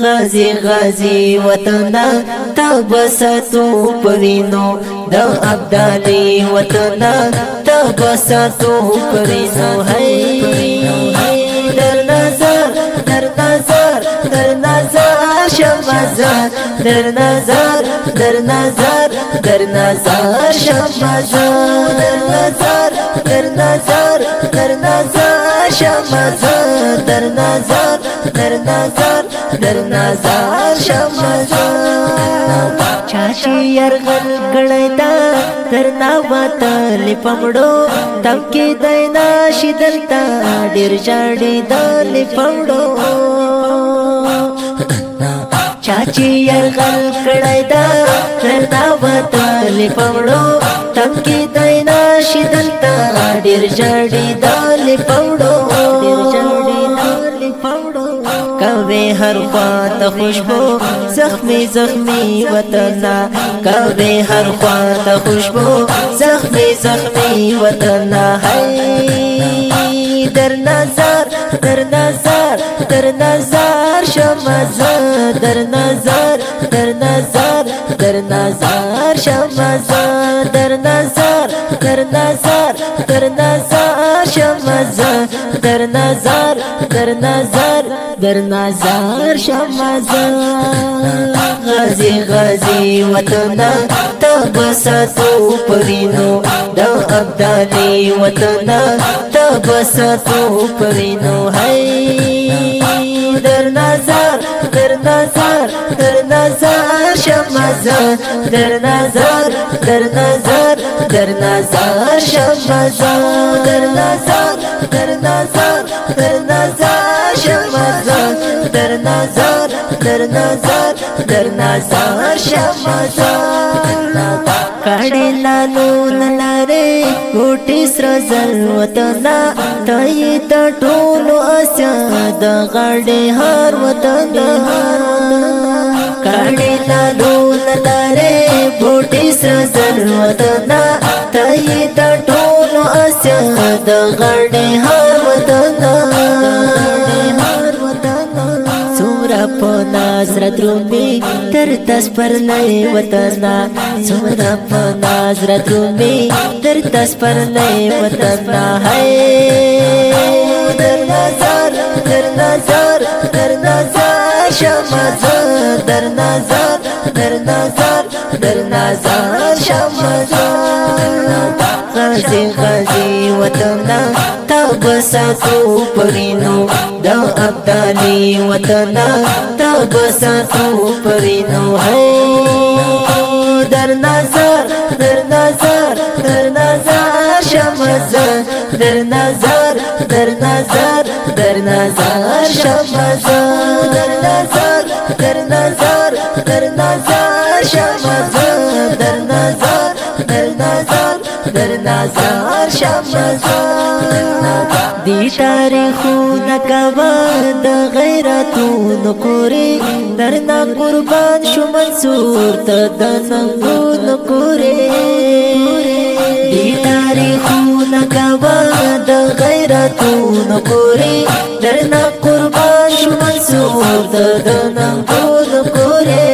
غازی غازی وطن تبسطو پوینو، د ابدالی وطن تبسطو پوینو. هی در نظر، در نظر، در نظر شمزه، در نظر، در نظر، در نظر شمزه، در نظر، در نظر، در نظر شمزه، در نظر، در نظر، در نظر شمزه. چاچی يرغل کړی دا در ناوتل پمړو، تم کې دینا شیدلتا ډیر جاړي دل پمړو. چاچی يرغل کړی دا در ناوتل پمړو، تم کې دینا شیدلتا ډیر جاړي دل پمړو، ډیر جاړي دل پمړو. کوي هر خوا ته خوشبو زخمی زخمی وطن، کوي هر خوا ته خوشبو زخمی زخمی وطن. هی در نظر، در نظر، در نظر شمزه، در نظر، در نظر، در نظر شمزه، در نظر، در نظر، در نظر شمزه، در نظر، در نظر، در نظر شمزه. غازی غازی وطن تبسطو پوینو، د ابدالی وطن تبسطو پوینو. هی در نظر، در نظر، در نظر شمزه، در نظر، در نظر، در نظر شمزه، در نظر، در نظر، در نظر شمزه، در نظر، در نظر، در نظر شمزه. کړي لالو نلاره ګوټي سره زر وطن، تای ته ټول اسیا د غړې هر وطن. کړي لالو نلاره ګوټي سره زر وطن، تای ته ټول اسیا د غړې هر وطن. څومره په ناز را درومي تر تاس پر لای وطن، څومره په ناز را درومي تر تاس پر لای وطن. هاي در نظر، در نظر، در نظر شمزه، در نظر، در نظر، در نظر شمزه. غازی غازی وطن تبسطو پرینو، د ابدالی وطن تبسطو پرینو. هی در نظر، در نظر، در نظر شمزه، در نظر، در نظر، در نظر شمزه، در نظر، در نظر، در نظر شمزه، در نظر، در نظر، در نظر شمزه. دی تاریخونه کوا د غیرتونو کورې، درنا قربان شو منصور ته د ننګونو کورې. دی تاریخونه کوا د غیرتونو کورې، درنا قربان شو منصور ته د ننګونو کورې.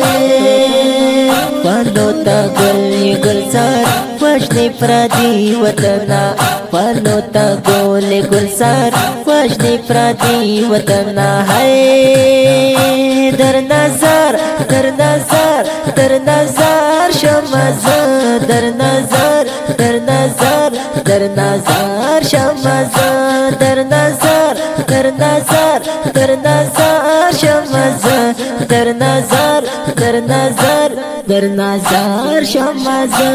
پالو تا ګل ګلزار وجنی پردی وطنا، پالو تا ګل ګلزار وجنی پردی وطنا. هاي در نظر، در نظر، در نظر شمزه، در نظر، در نظر، در نظر شمزه، در نظر، در نظر، در نظر شمزه، در نظر، در نظر، در نظر شمزه.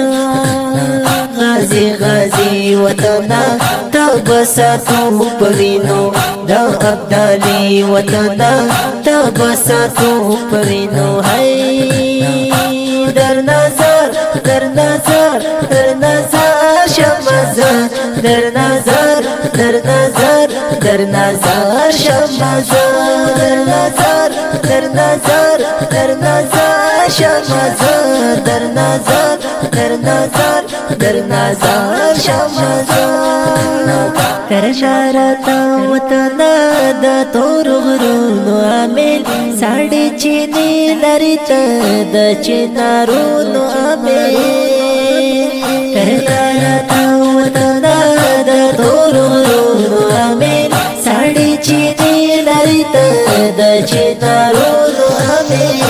غازی غازی وطن تبسطو پوینو، د ابدالی وطن تبسطو پوینو. هی در نظر، در نظر، در نظر شمزه، در نظر، در نظر، در نظر شمزه، در نظر، در نظر، در نظر شمزه، در نظر، در نظر، در نظر شمزه. تر شارتا وطن د تور غرونو امین، ساړې چینې لري ته د چینارونو امین. تر شارتا وطن د تور غرونو امین، ساړې چینې لري ته د چینارونو امین.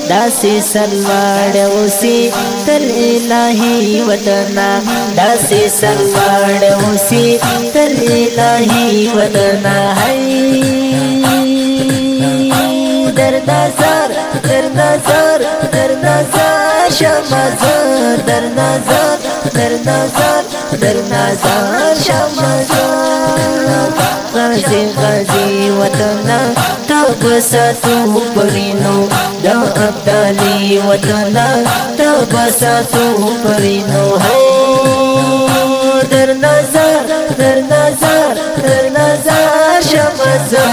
داسې سلواړ اوسې تل الهي وطنا، داسې سلواړ اوسې تل الهي وطنا. هي در نظر، در نظر، در نظر شمزه، در نظر، در نظر، در نظر شمزه. غازی غازی وطنا تبساتو پرینو، د ابدالی وطنا تبساتو پرینو. هو در نظر، در نظر، در نظر شمزه،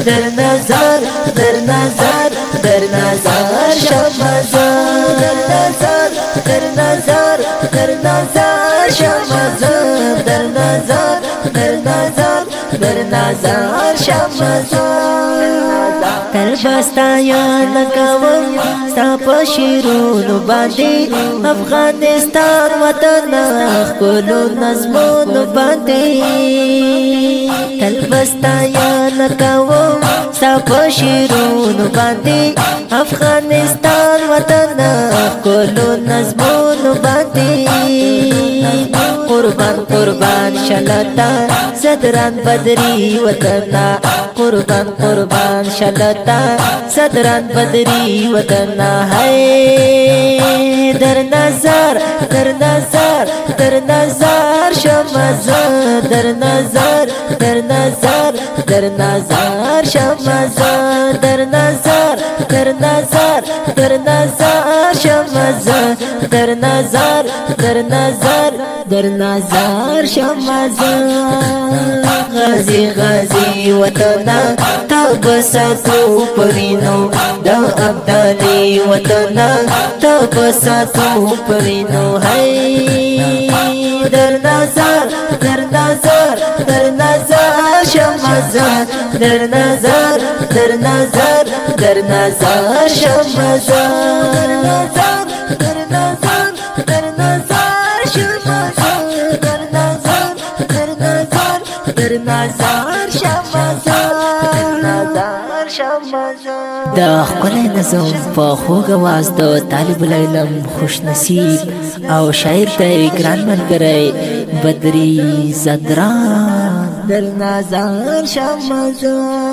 در نظر، در نظر، در نظر شمزه، در نظر، در نظر، در نظر شمزه، در نظر، در نظر، در نظر شمزه. تل بستا یا نکوم ستا په شیرونو باندې، افغانستان وطن خپلو نظمونو باندې. تل بستا یا نکوم ستا په شیرونو باندې، افغانستان وطن خپلو نظمونو باندې. قربان قربان شلتا صدران بدری وطنا، قربان قربان شلتا صدران بدری وطنا. ہے در نظر، در نظر، در نظر شمزه، در نظر، در نظر، در نظر شمزه، در نظر، در نظر، در نظر شمزه، در نظر، در نظر، در نظر شمزه. غازی غازی وطنا تبساتو پرینو، د ابدالی وطنا تبساتو پرینو. هی در نظر، در نظر، در نظر شمزه، در نظر، در نظر، در نظر شمزه، در نظر، در نظر، در نظر شمزه، در نظر، در نظر، در نظر شمزه، در نظر شمزه. د ښکلی نظم په خوږ اواز د طالب العلم خوش نصیب او شاعر دی ګران ملګری بدري زدران، در نظر شمزه.